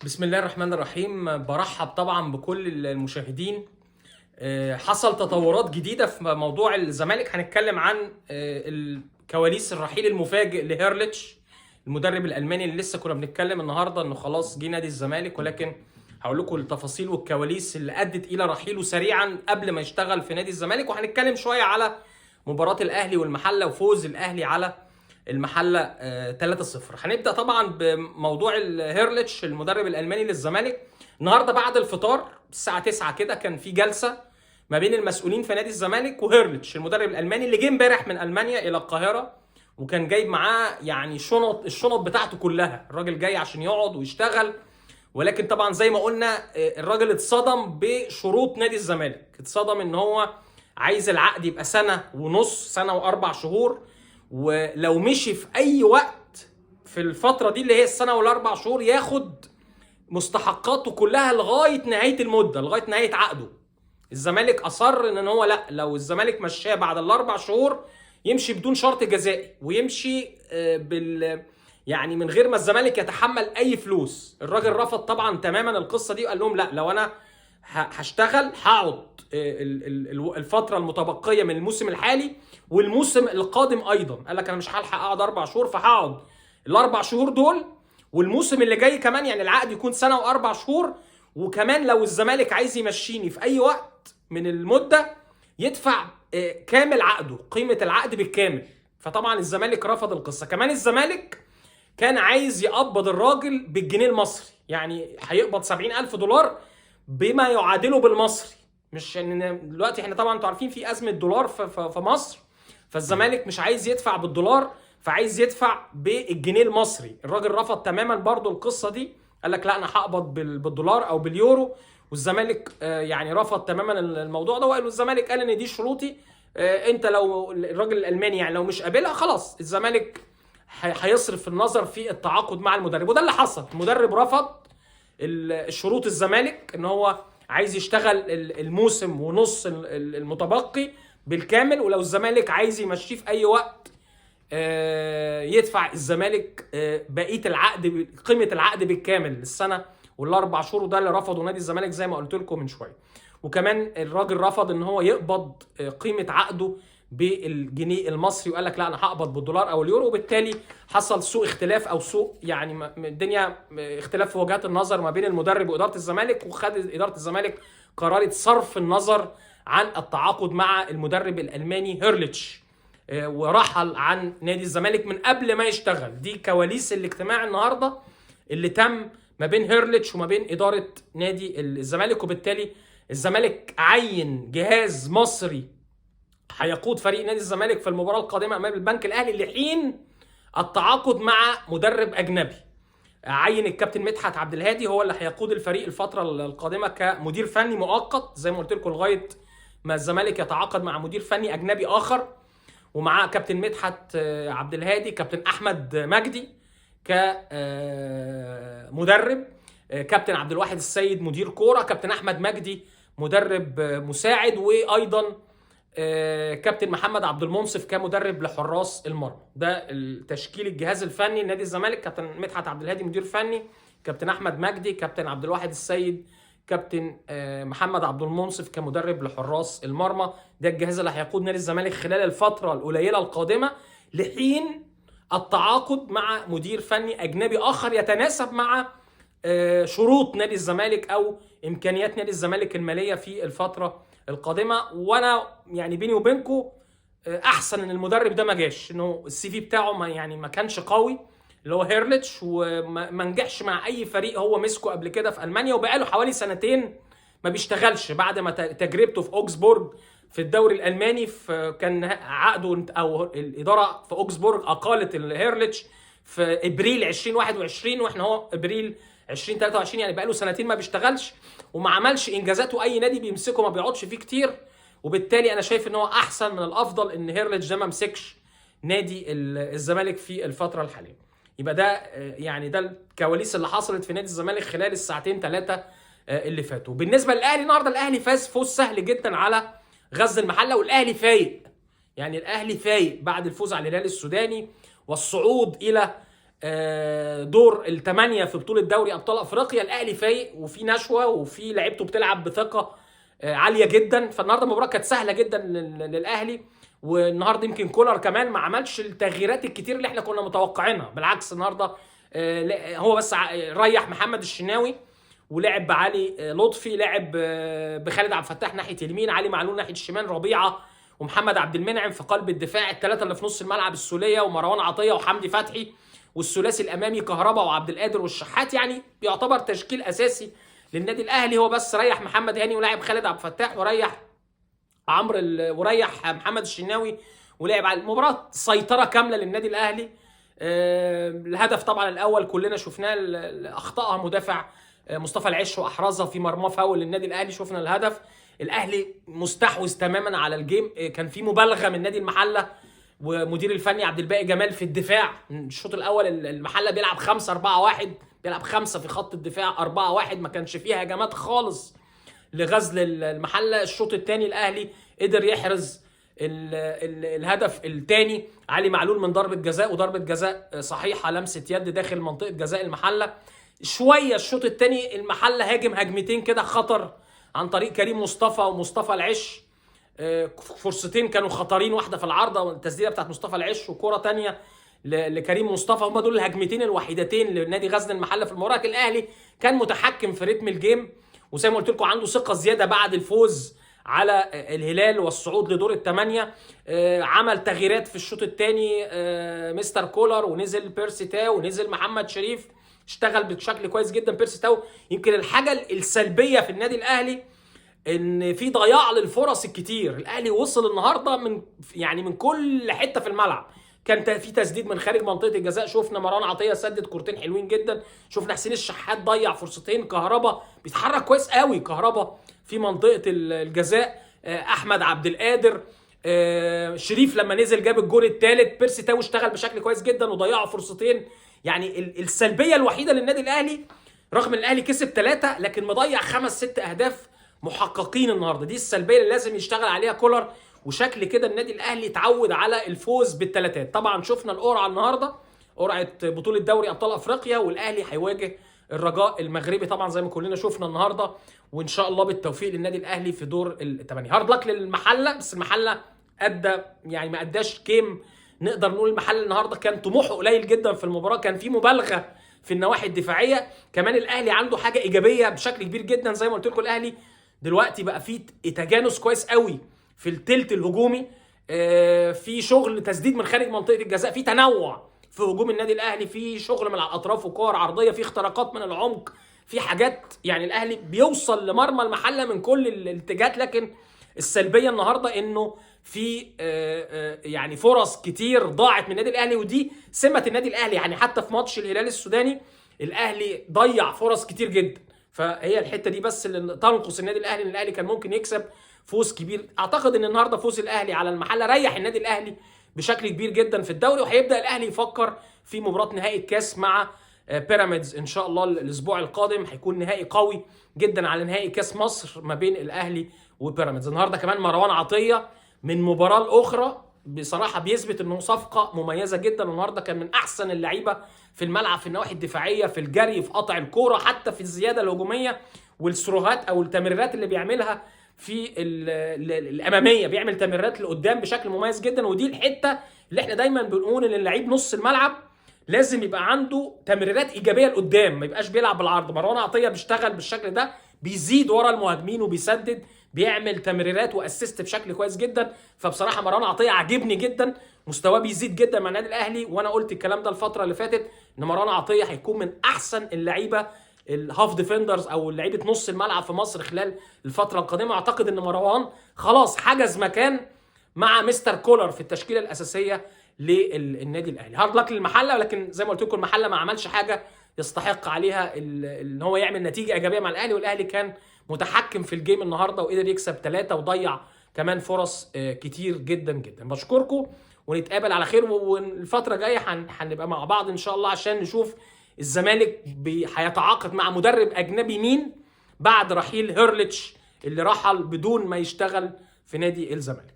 بسم الله الرحمن الرحيم. برحب طبعا بكل المشاهدين. حصل تطورات جديدة في موضوع الزمالك. هنتكلم عن الكواليس الرحيل المفاجئ لهيرليتش المدرب الألماني اللي لسه كنا بنتكلم النهارده انه خلاص جه نادي الزمالك، ولكن هقول لكم التفاصيل والكواليس اللي ادت الى رحيله سريعا قبل ما يشتغل في نادي الزمالك. وهنتكلم شوية على مباراة الاهلي والمحله وفوز الاهلي على المحلة 3-0. هنبدا طبعا بموضوع الهيرليتش المدرب الالماني للزمالك. النهارده بعد الفطار الساعة 9 كده كان في جلسه ما بين المسؤولين في نادي الزمالك وهيرليتش المدرب الالماني اللي جه امبارح من المانيا الى القاهرة، وكان جايب معاه يعني الشنط بتاعته كلها. الراجل جاي عشان يقعد ويشتغل، ولكن طبعا زي ما قلنا الراجل اتصدم بشروط نادي الزمالك. اتصدم ان هو عايز العقد يبقى سنة ونص، سنة واربع شهور، ولو مشي في اي وقت في الفترة دي اللي هي السنة والاربع شهور ياخد مستحقاته كلها لغاية نهاية المدة، لغاية نهاية عقده. الزمالك اصر ان هو لا، لو الزمالك مشاه بعد الاربع شهور يمشي بدون شرط جزائي، ويمشي يعني من غير ما الزمالك يتحمل اي فلوس. الراجل رفض طبعا تماما القصة دي وقال لهم لا، لو انا هشتغل هقعد الفترة المتبقية من الموسم الحالي والموسم القادم ايضا. قال لك انا مش هلحق اقعد 4 شهور، فهقعد الاربع شهور دول والموسم اللي جاي كمان، يعني العقد يكون سنة واربع شهور، وكمان لو الزمالك عايز يمشيني في اي وقت من المدة يدفع كامل عقده، قيمة العقد بالكامل. فطبعا الزمالك رفض القصة. كمان الزمالك كان عايز يقبض الراجل بالجنيه المصري، يعني هيقبض $70,000 بما يعادله بالمصري. مش ان دلوقتي احنا طبعا انتوا عارفين في ازمة دولار في مصر، فالزمالك مش عايز يدفع بالدولار، فعايز يدفع بالجنيه المصري. الراجل رفض تماما برضو القصة دي، قال لك لا انا هقبض بالدولار او باليورو. والزمالك يعني رفض تماما الموضوع ده، وقالوا الزمالك قال ان دي شروطي، انت لو الراجل الالماني يعني لو مش قابلها خلاص الزمالك هيصرف النظر في التعاقد مع المدرب. وده اللي حصل، المدرب رفض الشروط الزمالك ان هو عايز يشتغل الموسم ونص المتبقي بالكامل، ولو الزمالك عايز يمشيه في اي وقت يدفع الزمالك بقية العقد، قيمة العقد بالكامل للسنة والاربع شهور. وده اللي رفضه نادي الزمالك زي ما قلت لكم من شوية. وكمان الراجل رفض ان هو يقبض قيمة عقده بالجنيه المصري، وقال لك لا انا هقبض بالدولار او اليورو. وبالتالي حصل سوء اختلاف او سوء يعني الدنيا اختلاف في وجهات النظر ما بين المدرب واداره الزمالك، وخد ادارة الزمالك قرارة صرف النظر عن التعاقد مع المدرب الالماني هيرليتش، ورحل عن نادي الزمالك من قبل ما يشتغل. دي كواليس الاجتماع النهارده اللي تم ما بين هيرليتش وما بين ادارة نادي الزمالك. وبالتالي الزمالك عين جهاز مصري هيقود فريق نادي الزمالك في المباراة القادمة امام البنك الاهلي لحين التعاقد مع مدرب اجنبي. عين الكابتن مدحت عبد الهادي هو اللي هيقود الفريق الفترة القادمة كمدير فني مؤقت زي ما قلت لكم لغاية ما الزمالك يتعاقد مع مدير فني اجنبي اخر. ومعاه كابتن مدحت عبد الهادي، كابتن احمد مجدي كمدرب، كابتن عبد الواحد السيد مدير كورة، كابتن احمد مجدي مدرب مساعد، وايضا كابتن محمد عبد المنصف كمدرب لحراس المرمى. ده التشكيل الجهاز الفني لنادي الزمالك: كابتن مدحت عبد الهادي مدير فني، كابتن احمد مجدي، كابتن عبد الواحد السيد، كابتن محمد عبد المنصف كمدرب لحراس المرمى. ده الجهاز اللي هيقود نادي الزمالك خلال الفترة القليلة القادمة لحين التعاقد مع مدير فني اجنبي اخر يتناسب مع شروط نادي الزمالك او امكانيات نادي الزمالك المالية في الفترة القادمة. وانا يعني بيني وبينكم احسن ان المدرب ده ما جاش، انه ال CV بتاعه ما يعني ما كانش قوي اللي هو هيرليتش، وما نجحش مع اي فريق هو مسكه قبل كده في المانيا، وبقاله حوالي سنتين ما بيشتغلش بعد ما تجربته في اوكسبورج في الدوري الالماني. كان عقده او الادارة في اوكسبورج اقالت هيرليتش في ابريل 2021، واحنا هو ابريل 2023، يعني بقاله سنتين ما بيشتغلش وما عملش انجازات، واي نادي بيمسكه ما بيقعدش فيه كتير. وبالتالي انا شايف ان هو احسن من الافضل ان هيرليتش ده ما مسكش نادي الزمالك في الفترة الحالية. يبقى ده يعني ده الكواليس اللي حصلت في نادي الزمالك خلال الساعتين ثلاثة اللي فاتوا. بالنسبة للاهلي النهارده، الاهلي فاز فوز سهل جدا على غزل المحلة، والاهلي فايق، يعني الاهلي فايق بعد الفوز على الهلال السوداني والصعود الى دور الثمانية في بطوله دوري ابطال افريقيا. الاهلي فايق وفي نشوه وفي لعيبته بتلعب بثقة عالية جدا. فالنهارده المباراة كانت سهلة جدا للاهلي. والنهارده يمكن كولر كمان ما عملش التغييرات الكتير اللي احنا كنا متوقعينها، بالعكس النهارده هو بس ريح محمد الشناوي ولعب بعلي لطفي، لعب بخالد عبد الفتاح ناحية اليمين، علي معلول ناحية الشمال، ربيعة ومحمد عبد المنعم في قلب الدفاع، الثلاثة اللي في نص الملعب السوليه ومروان عطية وحمدي فتحي، والثلاثي الامامي كهربا وعبد القادر والشحات. يعني بيعتبر تشكيل اساسي للنادي الاهلي. هو بس ريح محمد هاني ولعب خالد عبد الفتاح وريح عمرو وريح محمد الشناوي ولعب على المباراة. سيطرة كاملة للنادي الاهلي. الهدف طبعا الاول كلنا شفناه، اخطاها مدافع مصطفى العش واحرزها في مرمى فاول للنادي الاهلي. شفنا الهدف، الاهلي مستحوذ تماما على ال game. كان في مبالغه من نادي المحلة ومدير الفني عبد الباقي جمال في الدفاع. الشوط الاول المحلة بيلعب 5-4-1، بيلعب 5 في خط الدفاع 4-1، ما كانش فيها هجمات خالص لغزل المحلة. الشوط الثاني الاهلي قدر يحرز الهدف الثاني، علي معلول من ضربه جزاء، وضربه جزاء صحيحه لمسه يد داخل منطقة جزاء المحلة. شوية الشوط الثاني المحلة هاجم هجمتين كده خطر عن طريق كريم مصطفى ومصطفى العش، فرصتين كانوا خطرين، واحدة في العارضة والتسديده بتاعت مصطفى العش، وكره ثانية لكريم مصطفى. هم دول الهجمتين الوحيدتين لنادي غزل المحلة في المباراة. الاهلي كان متحكم في رتم ال game، وزي ما قلت لكم عنده ثقة زيادة بعد الفوز على الهلال والصعود لدور الثمانية. عمل تغييرات في الشوط الثاني مستر كولر، ونزل بيرسي تاو ونزل محمد شريف، اشتغل بشكل كويس جدا بيرسي تاو. يمكن الحاجة السلبية في النادي الاهلي ان في ضياع للفرص الكتير. الاهلي وصل النهارده من كل حتة في الملعب، كان في تسديد من خارج منطقة الجزاء، شفنا مروان عطية سدد كورتين حلوين جدا، شفنا حسين الشحات ضيع فرصتين، كهربا بيتحرك كويس قوي، كهربا في منطقة الجزاء، احمد عبد القادر، شريف لما نزل جاب الجول الثالث، بيرسي تاو اشتغل بشكل كويس جدا وضيعوا فرصتين. يعني السلبية الوحيدة للنادي الاهلي رغم ان الاهلي كسب 3 لكن مضيع 5-6 اهداف محققين النهارده، دي السلبية اللي لازم يشتغل عليها كولر. وشكل كده النادي الاهلي اتعود على الفوز بالثلاثات. طبعا شفنا القرعة النهارده، قرعه بطوله دوري ابطال افريقيا، والاهلي هيواجه الرجاء المغربي طبعا زي ما كلنا شفنا النهارده، وان شاء الله بالتوفيق للنادي الاهلي في دور الثمانية. hard luck للمحله، بس المحلة ادى يعني ما اداش game، نقدر نقول المحلة النهارده كان طموحه قليل جدا في المباراة، كان في مبالغه في النواحي الدفاعية. كمان الاهلي عنده حاجة ايجابية بشكل كبير جدا، زي ما قلت لكم الاهلي دلوقتي بقى فيه تجانس كويس قوي في التلت الهجومي، في شغل تسديد من خارج منطقة الجزاء، في تنوع في هجوم النادي الاهلي، في شغل من على الاطراف وكور عرضية، في اختراقات من العمق، في حاجات يعني الاهلي بيوصل لمرمى المحلة من كل الاتجاهات. لكن السلبية النهارده انه في يعني فرص كتير ضاعت من النادي الاهلي، ودي سمه النادي الاهلي. يعني حتى في ماتش الهلال السوداني الاهلي ضيع فرص كتير جدا، فهي الحتة دي بس اللي تنقص النادي الاهلي، ان الاهلي كان ممكن يكسب فوز كبير. اعتقد ان النهارده فوز الاهلي على المحلة ريح النادي الاهلي بشكل كبير جدا في الدوري، وهيبدا الاهلي يفكر في مباراة نهائي الكاس مع بيراميدز ان شاء الله الاسبوع القادم. هيكون نهائي قوي جدا على نهائي كاس مصر ما بين الاهلي وبيراميدز. النهارده كمان مروان عطية من مباراة لاخرى بصراحة بيثبت انه صفقة مميزة جدا، النهارده كان من احسن اللعيبة في الملعب في النواحي الدفاعية، في الجري، في قطع الكورة، حتى في الزيادة الهجومية والسروهات او التمريرات اللي بيعملها في الامامية، بيعمل تمريرات لقدام بشكل مميز جدا. ودي الحتة اللي احنا دايما بنقول ان اللعيب نص الملعب لازم يبقى عنده تمريرات ايجابية لقدام، ما يبقاش بيلعب بالعرض. مروان عطية بيشتغل بالشكل ده، بيزيد ورا المهاجمين وبيسدد، بيعمل تمريرات واسيست بشكل كويس جدا. فبصراحة مروان عطية عاجبني جدا، مستواه بيزيد جدا مع النادي الاهلي، وانا قلت الكلام ده الفترة اللي فاتت ان مروان عطية هيكون من احسن اللعيبة ال half defenders او لعيبة نص الملعب في مصر خلال الفترة القادمة. اعتقد ان مروان خلاص حجز مكان مع مستر كولر في التشكيلة الاساسية للنادي الاهلي. hard luck للمحله، ولكن زي ما قلت لكم المحلة ما عملش حاجة يستحق عليها ان هو يعمل نتيجة ايجابية مع الاهلي، والاهلي كان متحكم في ال game النهارده وقدر يكسب 3 وضيع كمان فرص كتير جدا جدا. بشكركم ونتقابل على خير، والفترة الجاية هنبقى مع بعض ان شاء الله عشان نشوف الزمالك هيتعاقد مع مدرب اجنبي مين بعد رحيل هيرلتش اللي رحل بدون ما يشتغل في نادي الزمالك.